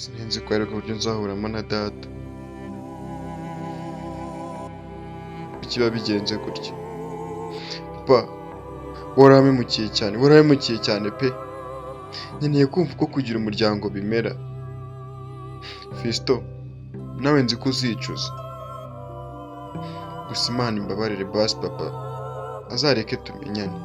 Sinzi ko ariko uburyo nzahuramo na data. Kuki biba bigenze gutya? Papa, warampemukiye cyane, warahemukiye cyane pe. Nkeneye kumva uko kugira umuryango bimera. Fiston, nawe nzi ko uzicuza. Gusa Imana imbabarire basi papa, azareke tumenyane.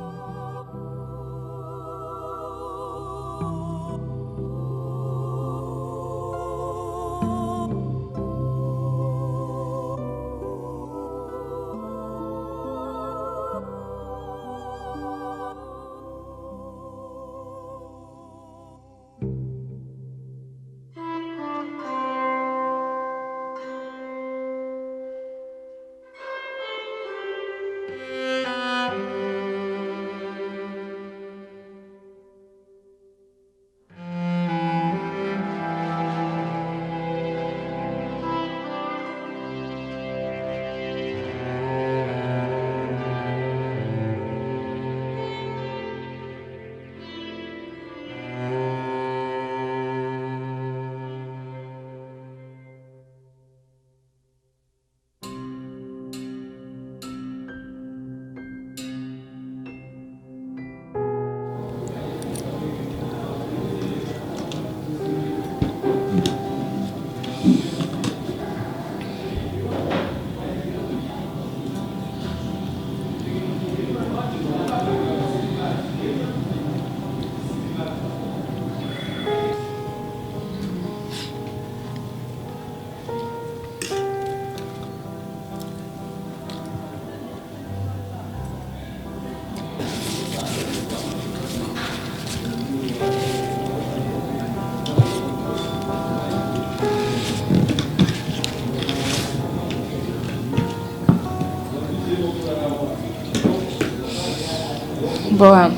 Boa.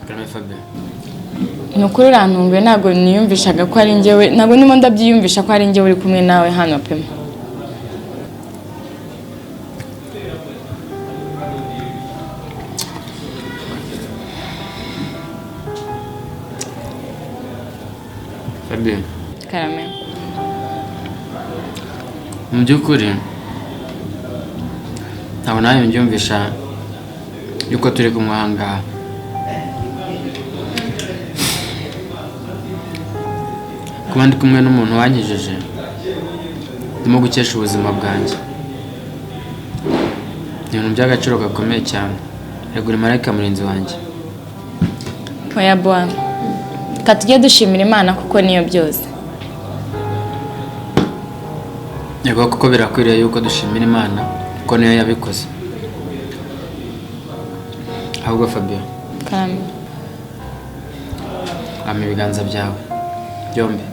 Karame Fabien. Ni ukuri urantunguye, ntabwo niyumvishaga ko ari njyewe, ntabwo ndimo ndabyiyumvisha ko ari njyewe uri kumwe nawe hano pe. Fabien. Karame. Mu by'ukuri ntabwo nawe mbyumvisha yuko turi kumwe aha ngaha. Kuba ndi kumwe n'umuntu wankijije, ndimo gukesha ubuzima bwanjye. Ni ibintu by'agaciro gakomeye cyane. Regura marayika murinzi wanjye. Oya Boa, reka tujye dushimira Imana kuko niyo byose. Yego, kuko birakwiriye yuko dushimira Imana kuko niyo yabikoze. Ahubwo Fabien, Karame. Ampa ibiganza byawe byombi.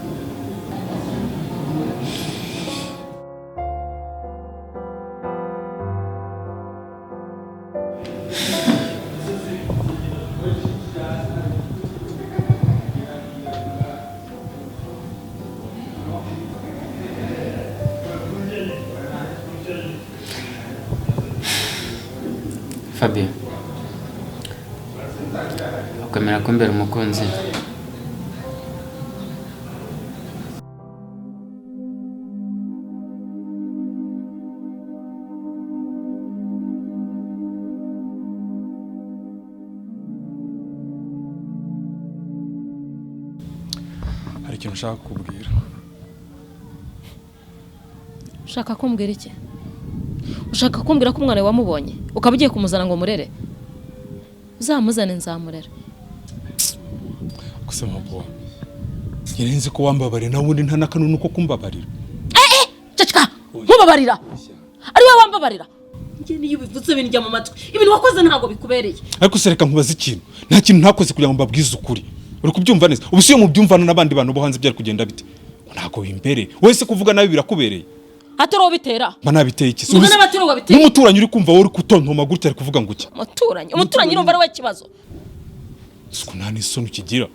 Fabien, ukamera kumbera umukunzi. Hari ikintu ushaka kubwira? Ushaka kumbwira iki? Ushaka kumbwira ko umwana wamubonye ukaba ugiye kumuzana ngo murere? Uzamuzane nzamurera. Gusa mabo, nzi ko wambabarira nawe ubundi nta n'akanunu ko kumbabarira. Ceceka, nkubabarira. Ari wowe wambabarira. Njye niyo ubivuze bindya mu matwi. Ibintu wakoze ntabwo bikubereye. Ariko se reka nkubaze ikintu. Nta kintu ntakoze kugira ngo mbabwize ukuri. Uri kubyumva neza? Ubu si iyo mubyumvana n'abandi bantu bo hanze byari kugenda bite? Ntabwo bimbereye. Wese kuvuga nabi birakubereye. Atari bitera. Mba nabiteye iki? Mvuga n'abaturi wabiteye. N'umuturanyi uri kumva wowe uri kutontoma gutya ari kuvuga ngo iki? Umuturanyi, umuturanyi urumva ari we kibazo. Siko nta n'isoni ukigira.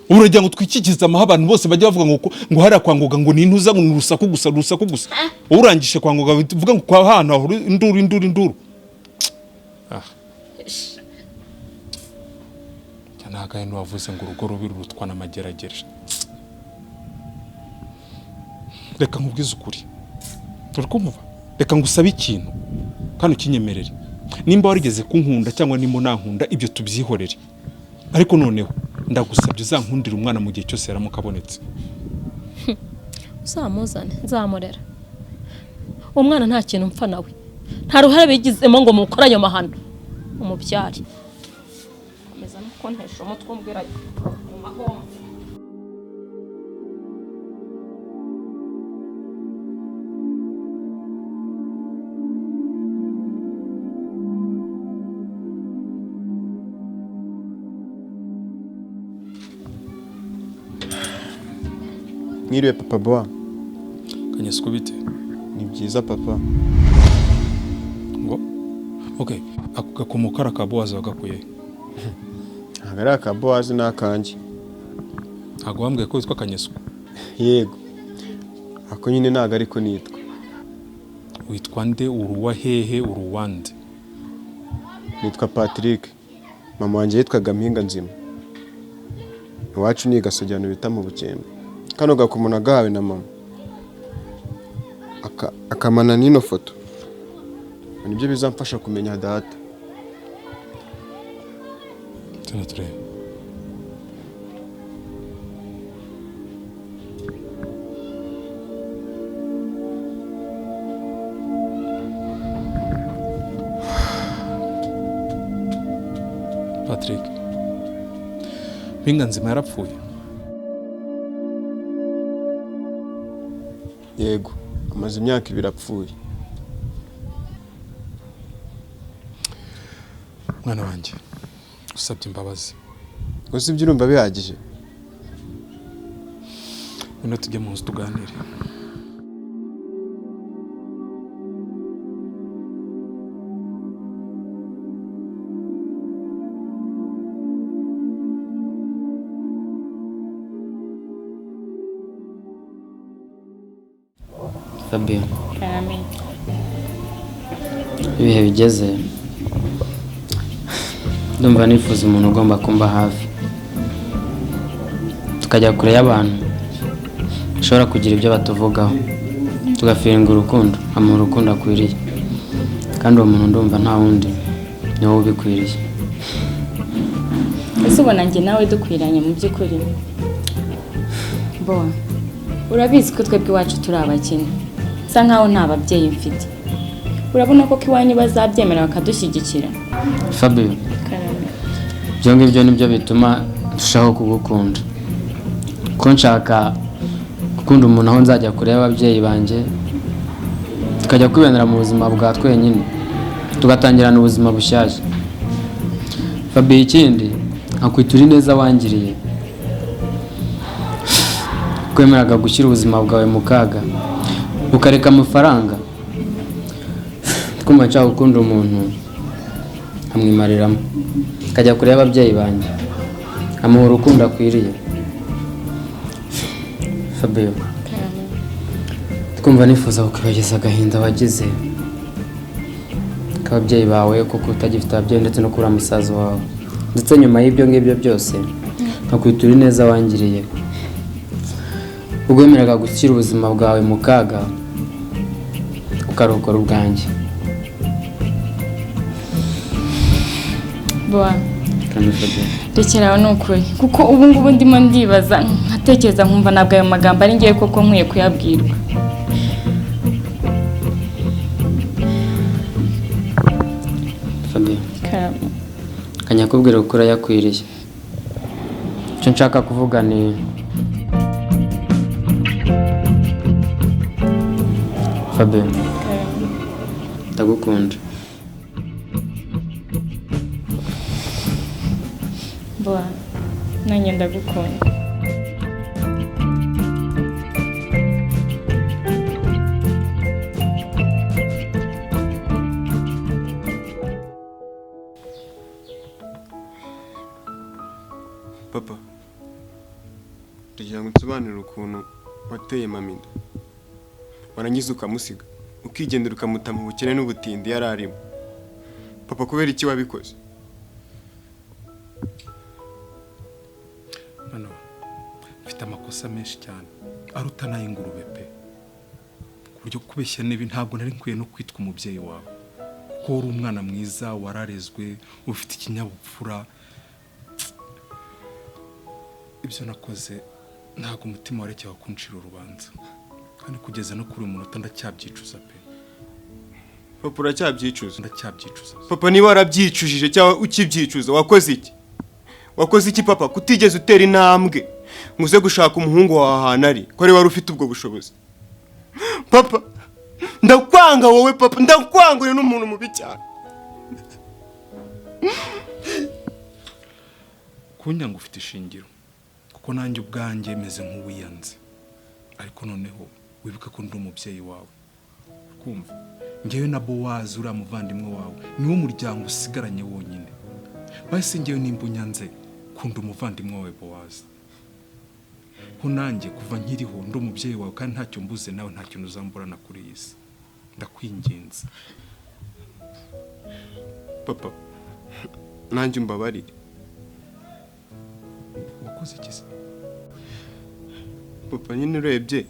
Uragira ngo twikikize amaha abantu bose bajya bavuga ngo ngo hariya kwa Ngoga ngo ni intuza ngo ni urusaku gusa, urusaku gusa. Urangije kwa Ngoga uvuga ngo kwa hano aho induru induru induru. Ah. Ntabwo wavuze ngo urugo rubi rurutwa n'amageragere. Reka nkubwize ukuri, uri kumva? Reka ngusabe ikintu kandi ukinyemerere. Nimba warigeze kunkunda cyangwa nimba unankunda, ibyo tubyihorere, ariko noneho ndagusabye uzankundire umwana mu gihe cyose yaramuka abonetse. Uzamuzane nzamurera. Uwo mwana nta kintu mpfa nawe, nta ruhare bigizemo ngo mukore ayo mahano. Umubyare komeza no kuntesha umutwe umbwira mu mahombo. Mwiriwe papa Boa. Kanyasuku, bite? Ni byiza papa. Ngo okay, ako gakomo kari aka Bowazi wagakuye? Ntabwo ari aka Bowazi, ni akanjye. Ntabwo wambwiye ko witwa Kanyasuku? Yego, ako nyine ntabwo ariko nitwa. Witwa nde? Uruwa hehe? Uruwande? Nitwa Patrick, mama wanjye yitwaga Mpinga Nzima. Iwacu ni igasogera bita mu Bukembe. Kano gakomo nagahawe na mama, akamana n'ino foto, nibyo bizamfasha kumenya data. Tuna turebe. Patrick, Mpinga Nzima yarapfuye? Yego, amaze imyaka 2 apfuye. Mwana wanjye, usabye imbabazi. Gusa ibyo urumva bihagije? Ngwino tujye mu nzu tuganire. Fabio, ibihe bigeze ndumva nifuza umuntu ugomba kumba hafi, tukajya kure y'abantu bashobora kugira ibyo batuvugaho, tugafiringa urukundo, amuha urukundo akwiriye, kandi uwo muntu ndumva nta wundi, ni wowe ubikwiriye. Ese ubona njye nawe dukwiranye mu by'ukuri? Boa, urabizi ko twebwe iwacu turi abakene, nsa nkaho nta babyeyi mfite. Urabona ko iwanyu bazabyemera bakadushyigikira? Fabio, ibyo ngibyo nibyo bituma ndushaho kugukunda, ko nshaka gukunda umuntu aho nzajya kure y'ababyeyi banjye, tukajya kwibonera mu buzima bwa twenyine, tugatangirana ubuzima bushyashya. Fabio, ikindi nkakwitura ineza wangiriye, kwemeraga gushyira ubuzima bwawe mu kaga ukareka amafaranga. Twumva nshaka gukunda umuntu nkamwimariramo, akajya kure y'ababyeyi banjye, amuha urukundo akwiriye. Fabio, twumva nifuza kukwibagiza agahinda wagize k'ababyeyi bawe, kuko utagifite ababyeyi, ndetse no kubura musaza wawe, ndetse nyuma y'ibyo ngibyo byose nkakwitura ineza wangiriye, ubwo wemeraga gushyira ubuzima bwawe mu kaga ukarokora ubwanjye. Boa, rekera aho ni ukuri, kuko ubu ngubu ndimo ndibaza nkatekereza nkumva ntabwo ayo magambo ari ngewe koko nkwiye kuyabwirwa. Fabio, kanyakubwira uko urayakwiriye. Icyo nshaka kuvuga ni Fabio, ndagukunda. Boa, nanjye ndagukunda. Papa, ndagira ngo nsobanurire ukuntu wateye mama inda, warangiza ukamusiga ukigendera ukamuta mu bukene n'ubutindi yari arimo. Papa, kubera iki wabikoze? Mwana wa, mfite amakosa menshi cyane aruta n'ay'ingurube pe, ku buryo kubeshya nibi ntabwo nari nkwiye no kwitwa umubyeyi wawe, kuko uri umwana mwiza, wararezwe, ufite ikinyabupfura. Ibyo nakoze ntabwo umutima warekeye kuncira urubanza, kandi kugeza no kuri uyu munota ndacyabyicuza pe. Papa, uracyabyicuza? Ndacyabyicuza. Papa, niba warabyicujije cyangwa ukibyicuza, wakoze iki? Wakoze iki papa, kutigeze utera intambwe ngo uze gushaka umuhungu wawe ahantu ari, ko ari wari ufite ubwo bushobozi? Papa, ndakwanga wowe, papa, ndakwanga, uri n'umuntu mubi cyane. Kunyanga ufite ishingiro, kuko nanjye ubwanjye meze nk'uwiyanze, ariko noneho wibuke ko ndi umubyeyi wawe. Kumva ngewe na Bowazi uriya muvandimwe wawe niwo muryango usigaranye wonyine. Bahise ngewe nimba unyanze, kunda umuvandimwe wawe Bowazi, ko nanjye kuva nkiriho ndi umubyeyi wawe kandi ntacyo mbuze, nawe nta kintu uzamburana kuri iyi si. Ndakwinginze papa, nanjye umbabarire. Wakoze iki se? Papa, nyine urebye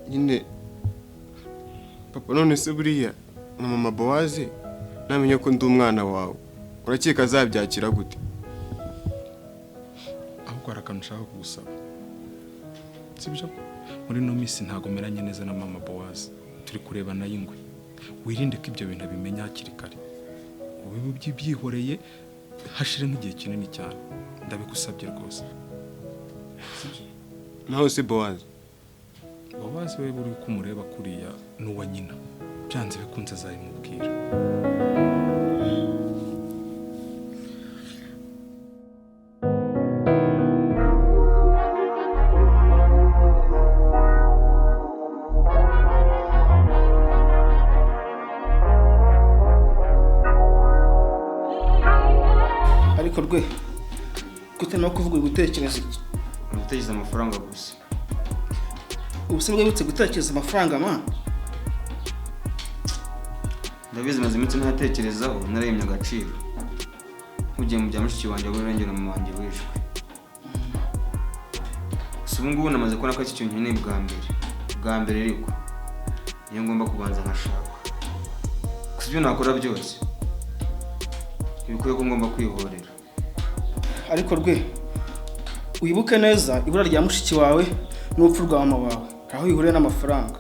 nyine papa, none se buriya nka mama Bowazi namenye ko ndi umwana wawe, urakeka azabyakira gute? Ahubwo hari akantu nshaka kugusaba, sibyo? Muri ino minsi ntabwo meranye neza na mama Bowazi, turi kurebana y'ingwe. Wirinde ko ibyo bintu abimenya hakiri kare, ubu byihoreye hashire nk'igihe kinini cyane, ndabigusabye rwose. Naho se Bowazi? Bowazi we buri uko umureba kuriya n'uwa nyina, byanze bikunze azabimubwira. Ariko rwe, kutarimo kuvuga gutekereza iki? Gutekereza amafaranga gusa. Ubu se bwibutse gutekereza amafaranga ma? Ndabizi maze iminsi ntatekerezaho, naremye agaciro. Nkugiye mu bya mushiki wanjye aburengera mama wanjye wishwe. Gusa ubu ngubu namaze kubona ko iki kintu nkeneye bwa mbere. Bwa mbere ariko niyo ngomba kubanza nkashaka. Gusa ibyo nakora byose ntibikwiye ko ngomba kwihorera. Ariko rwe, wibuke neza ibura rya mushiki wawe n'urupfu rwa mama wawe, aho bihuriye n'amafaranga.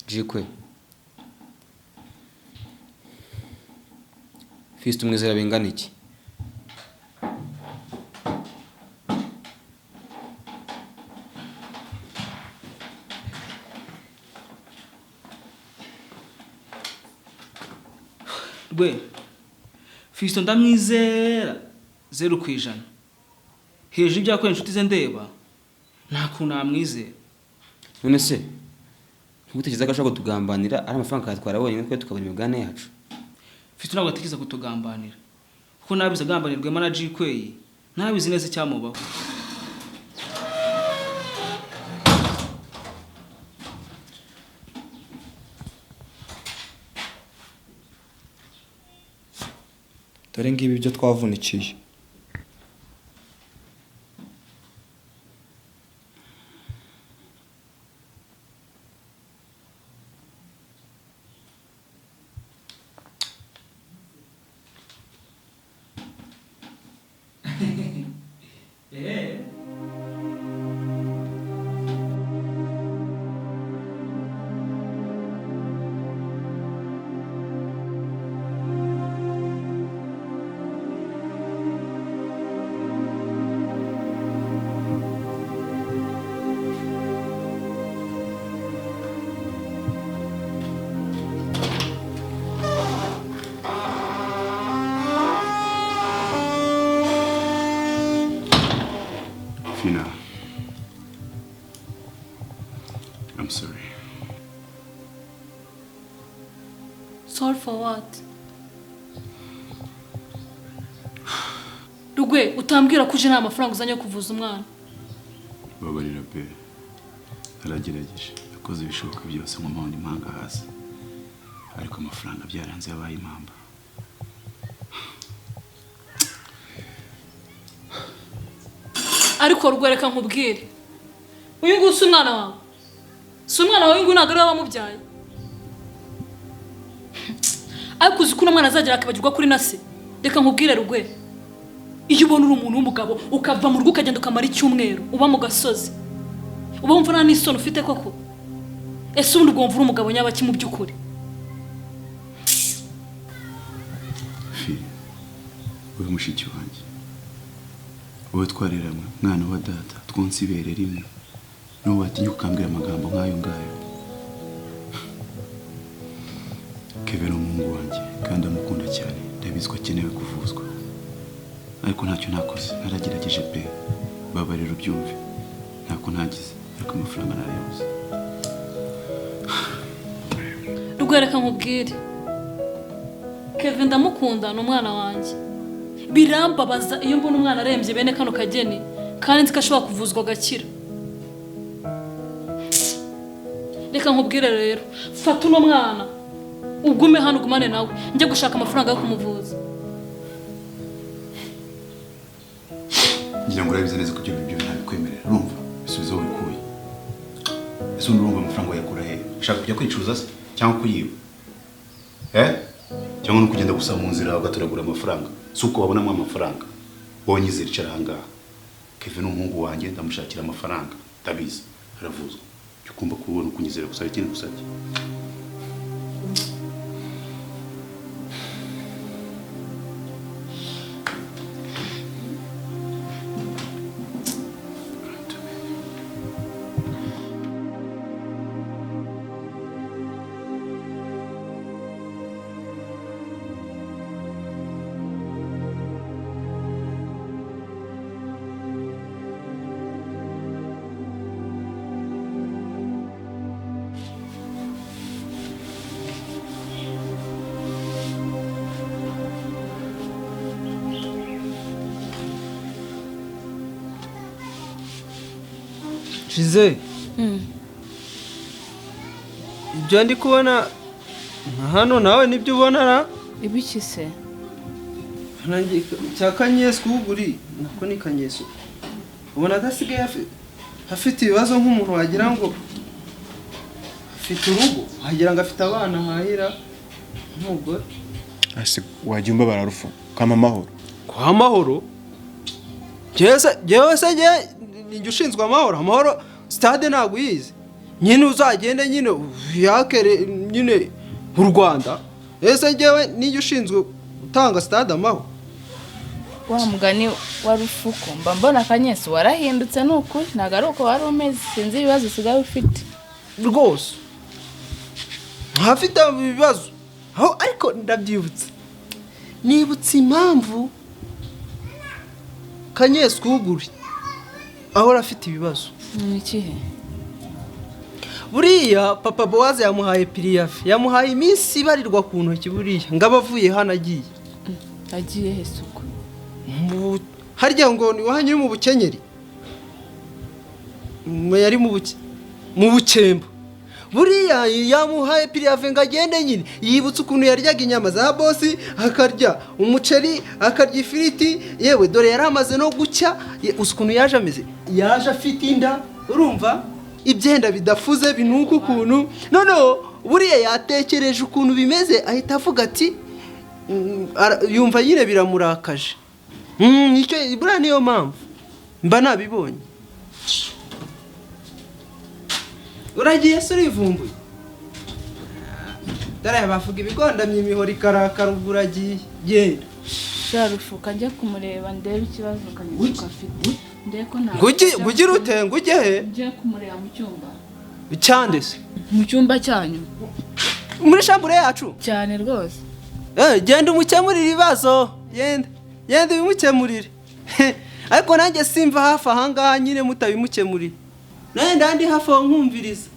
Jikwe, Fiston umwizera bingana iki? Rwe, Fiston ndamwizera 0%. Hejuru ibyakoreye inshuti ze ndeba nta kuntu namwizera. None se ntugutekereza ko ashobora kutugambanira ari amafaranga akayatwara wenyine twe tukabona imigabane yacu? Fiston ntabwo atekereza kutugambanira, kuko nabizi agambanirwemo na Jikweyi, nabizi neza icyamubaho. Dore ngibi ibyo twavunikiye. Fina, I'm sorry. Sorry for what? Rugwe, utambwira ko uje nta mafaranga uzanye kuvuza umwana. Babarira pe, naragerageje Nakoze ibishoboka byose ngo mpabone impanga hasi, ariko amafaranga byaranze yabaye impamba. Ariko rwereka nkubwire, uyu nguyu si umwana wawe, si umwana wawe, uyu nguyu ntabwo ari we wamubyaye. Ariko uzi ko uno mwana azagera akibagirwa kuri na se. Reka nkubwire Rugwe, iyo ubona uri umuntu w'umugabo ukava mu rugo ukagenda ukamara icyumweru uba mu gasozi, uba wumva nta n'isoni ufite koko? Ese ubundi ubwo wumva uri umugabo nyabaki mu by'ukuri? Fi, uri mushiki wanjye, wowe twareranywe, mwana wa data, twonse ibere rimwe, n'ubu watinya ukambwira amagambo nk'ayo ngayo. Kevin ni umuhungu wanjye kandi amukunda cyane, ndabizi ko akenewe kuvuzwa, ariko ntacyo nakoze, naragerageje pe, babarira ubyumve, ntako ntagize, ariko amafaranga narayabuze. Rwereka nkubwire, Kevin ndamukunda, ni umwana wanjye. Birambabaza iyo mbona umwana arembye bene kano kageni, kandi nzi ko ashobora kuvuzwa agakira. Reka nkubwire rero, fata uno mwana ugume hano, ugumane nawe, njye gushaka amafaranga yo kumuvuza. Ngira ngo urabizi neza ko ibyo bintu ntabikwemerera, urumva? Bisubize aho wikuye. Ese ubundi urumva amafaranga wayakura hehe? Ushaka kujya kwicuruza se cyangwa kuyiba? Cyangwa no kugenda gusa mu nzira ugatoragura amafaranga? Si uko wabonamo amafaranga. Wowe nyizere, icara aha ngaha. Kevin ni umuhungu wanjye, ndamushakira amafaranga, ndabizi aravuzwa. Icyo ugomba kubona ukunyizera gusa, ikindi gusabye. Shize, ibyo ndi kubona hano nawe nibyo ubona ra? Ibiki se? Cya Kanyesu uguri nako ni Kanyesu. Ubona adasigaye afite ibibazo nk'umuntu wagira ngo afite urugo, wagira ngo afite abana ahahira n'umugore. Ase wajya umbabara Rufu, kama amahoro. Kwa amahoro? Jewe se njye ushinzwe amahoro, amahoro stade ntabwo uyizi. Nyine uzagende nyine yakere nyine u Rwanda. Ese njyewe nijye ushinzwe gutanga stade amahoro. Wa mugani wa Rufuko, mba mbona Kanyesu warahindutse nukuri, ntabwo ari uko wari umeze, sinzi ibibazo usigaye ufite. Rwose ntafite ibibazo aho, ariko ndabyibutse, nibutse impamvu Kanyesu uguri ahora afite ibibazo. Ni ikihe? Buriya papa Bowaze yamuhaye piriyafe, yamuhaye iminsi ibarirwa ku ntoki, buriya ngaba avuye hano agiye. Agiye he suko? Harya ngo ni wahanye mu bukenyeri? Yari mu bukembo. Buriya yamuhaye piriyafe ngo agende nyine, yibutse ukuntu yaryaga inyama za bosi, akarya umuceri, akarya ifiriti, yewe dore yari amaze no gucya. Uzi ukuntu yaje ameze? Yaje afite inda, urumva? Ibyenda bidafuze binuka ukuntu. Noneho buriya yatekereje ukuntu bimeze, ahita avuga ati, yumva nyine biramurakaje. Nicyo buriya niyo mpamvu mba nabibonye. Uragiye se urivumbuye? Dore bavuga ibigondamye imihoro ikarakara, ubwo uragiye genda. Sharufuka njye kumureba ndebe ikibazo Kanyesu afite. Ndebe ko nta. Ngugira ute? Ngujye he? Njye kumureba mu cyumba. Cyande se? Mu cyumba cyanyu. Muri shambure yacu? Cyane rwose. Genda umukemurire ibibazo. Genda. Genda ubimukemurire. Ariko nanjye simva hafi aha ngaha nyine mutabimukemurire. Nawe ndandi hafi aho nkumviriza.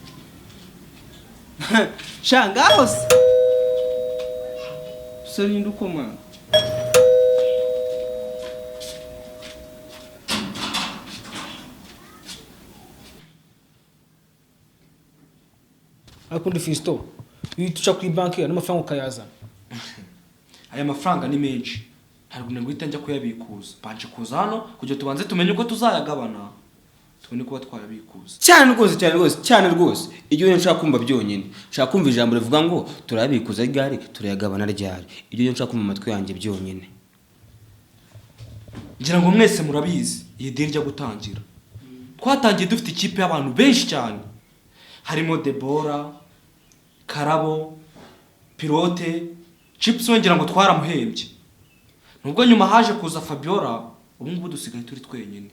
Sha ngaho se. Sori ndukomanga. Ariko undi Fisto, iyo uca kuri banki n'amafaranga ukayazana. Aya mafaranga ni menshi, ntabwo guhita njya kuyabikuza. Banje kuza hano kugira tubanze tumenye uko tuzayagabana, tubone kuba twayabikuza. Cyane rwose, cyane rwose, cyane rwose. Ibyo nshaka kumva byonyine, nshaka kumva ijambo rivuga ngo turayabikuza ryari, turayagabana ryari. Ibyo nshaka kumva amatwi yanjye byonyine. Ngira ngo mwese murabizi iyi deal ijya gutangira. Twatangiye dufite ikipe y'abantu benshi cyane, harimo Debora, Karabo, Pilote, Chips, ngira ngo twaramuhembye. Nubwo nyuma haje kuza Fabiola, ubu ngubu dusigaye turi twenyine.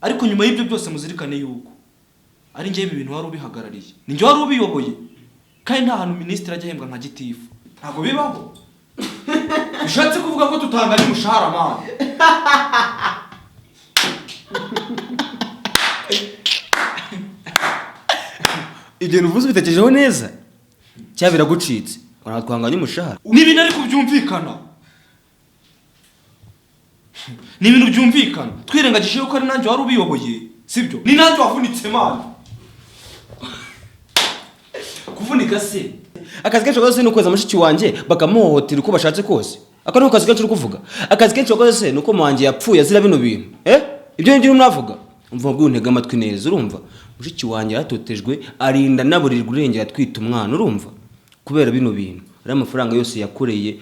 Ariko nyuma y'ibyo byose muzirikane yuko ari njye ibi bintu wari ubihagarariye, ni njye wari ubiyoboye, kandi nta hantu minisitiri ajya ahembwa nka gitifu, ntabwo bibaho. Bishatse kuvuga ko tutanganya umushahara man. Ibyo uvuze ubitekerejeho neza cyangwa biragucitse ngo ntabwo twanganya umushahara? Ni ibintu ariko byumvikana, ni ibintu byumvikana. Twirengagije yuko ari nanjye wari ubiyoboye, sibyo? Ni nanjye wavunitse man. Kuvunika se akazi kenshi wakoze ni ukweza mushiki wanjye bakamuhohotera uko bashatse kose. Ako niko kazi kenshi uri kuvuga. Akazi kenshi wakoze se nuko wanjye yapfuye azira bino bintu. Ibyo ngibyo urimo uravuga. Umva ngo untege amatwi neza, urumva? Mushiki wanjye yaratotejwe, arinda naburirwa irengero atwita umwana, urumva? Kubera bino bintu. Ari amafaranga yose yakoreye,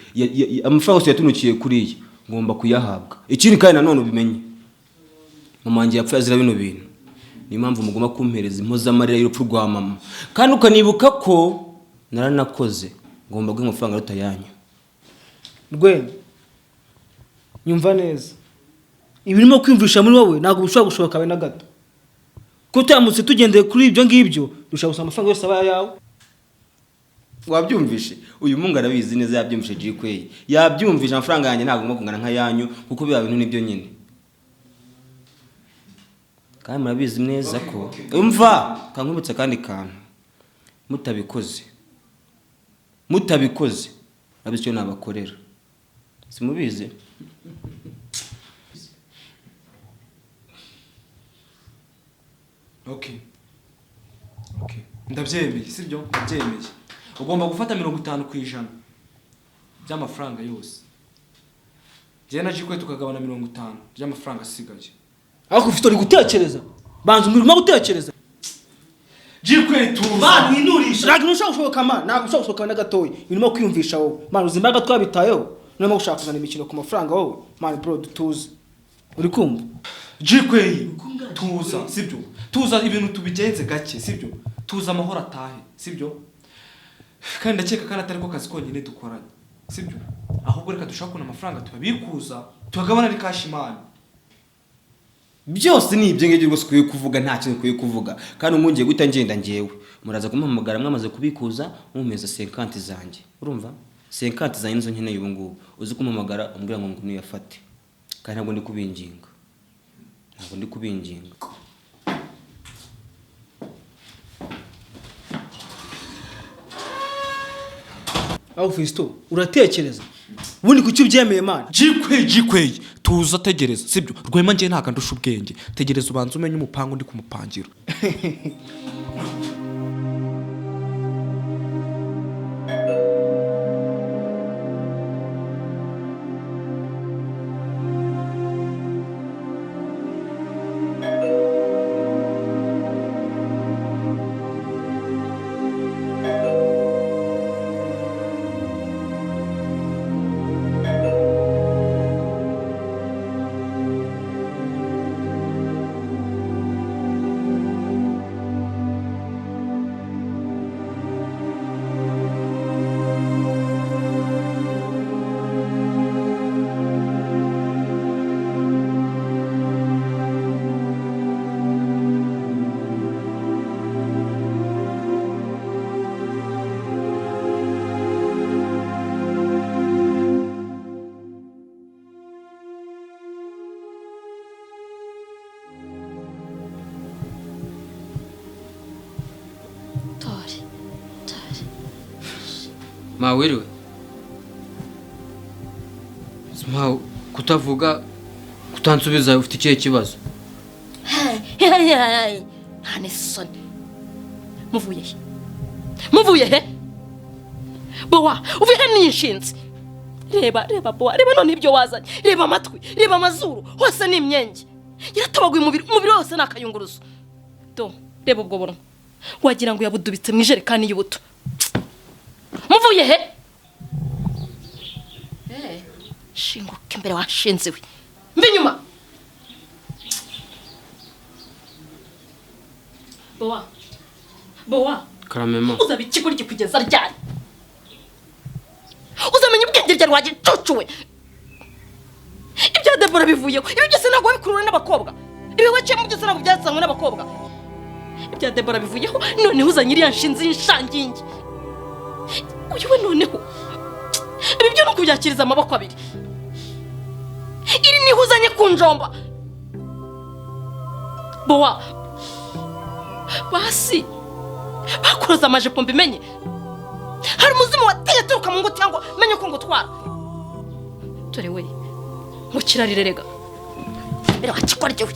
amafaranga yose yatunukiye kuriye, ngomba kuyahabwa. Ikindi kandi nanone ubimenye, mama wanjye yapfuye azira bino bintu. Niyo mpamvu mugomba kumpereza impozamarira y'urupfu rwa mama. Kandi ukanibuka ko naranakoze, ngomba guha amafaranga aruta ayanyu. Rwema, nyumva neza. Ibirimo kwiyumvisha muri wowe ntabwo bishobora gushoboka habe na gato. Ko turamutse tugendeye kuri ibyo ngibyo, dushobora gusaba amafaranga yose aba ayawe. Wabyumvishe? Uyu mungu arabizi neza, yabyumvishe Jikweye. Yabyumvishe amafaranga yanjye ntabwo ngomba kungana nka yanyu, kuko biba bintu nibyo nyine. Kandi murabizi neza ko umva kankubitse kandi kantu mutabikoze, mutabikoze nabizi icyo nabakorera. Simubizi? Okay. Okay. Ndabyemeye, sibyo? Ndabyemeye. Ugomba gufata 50% by'amafaranga yose. Njye na Jikwe tukagabana 50 by'amafaranga asigaye. Ariko ufite uri gutekereza. Banza umurimo gutekereza. Jikwe tuza. Man winurisha. Ntabwo ushobora gushoboka man, ntabwo ushobora gushoboka na gatoya. Urimo kwiyumvisha wowe. Man uzi imbaraga twabitayeho. Urimo gushaka kuzana imikino ku mafaranga wowe. Man bro dutuze. Uri kumva? Jikwe tuza, sibyo? Tuza ibintu tubigenze gake, sibyo? Tuza amahoro atahe, sibyo? Kandi ndakeka kandi atari ko kazi konyine dukoranye, sibyo? Ahubwo reka dushaka kubona amafaranga tuyabikuza, tuyagabana ari cash man. Byose ni ibyo ngibyo rwose ukwiye kuvuga, nta kintu ukwiye kuvuga. Kandi umungiye guhita ngenda njyewe. Muraza kumpamagara mwamaze kubikuza, mumeza 50 zanjye. Urumva? 50 zanjye nizo nkeneye ubu ngubu. Uzi kumpamagara umbwira ngo nuyafate. Kandi ntabwo ndi kubinginga. Ntabwo ndi kubinginga. Aho Fisto, uratekereza? Ubundi kuki ubyemeye man? Jikwe, Jikwe, tuza tegereza, sibyo? Rwema ngiye ntaga ndusha ubwenge. Tegereza ubanze umenye umupango ndi kumupangira. Ma wiriwe. Ma kutavuga kutansubiza ufite ikihe kibazo? Nta n'isoni. Muvuye he? Muvuye he? Bowa, uvuye he n'inshinzi? Reba, reba bowa, reba none ibyo wazanye. Reba amatwi, reba amazuru, hose ni imyenge. Yaratabaguye umubiri, umubiri wose ni akayunguruzo. Do, reba ubwo bunwa. Wagira ngo yabudubitse mu ijerekani y'ubuto. Muvuye he? Shinguka imbere washinze we. Mbi inyuma. Bowa. Bowa. Karamema. Uzaba ikigoryi kugeza ryari? Uzamenya ubwenge ryari wagicucuwe? Ibya Debora bivuyeho. Ibi byose ntabwo wabikurura n'abakobwa. Ibi waciyemo byose ntabwo byazanywe n'abakobwa. Ibya Debora bivuyeho, noneho uzanye iriya nshinzi y'inshangingi. Uyu we noneho. Ibi byo ni ukubyakiriza amaboko abiri. Iri niho uzanye ku njomba. Bowa. Basi. Bakuroza amajipo mbimenye. Hari umuzimu wateye aturuka mu ngo cyangwa menye ko ngutwara. Dore we. Ngo kirarire rega. Mbere wakikora we.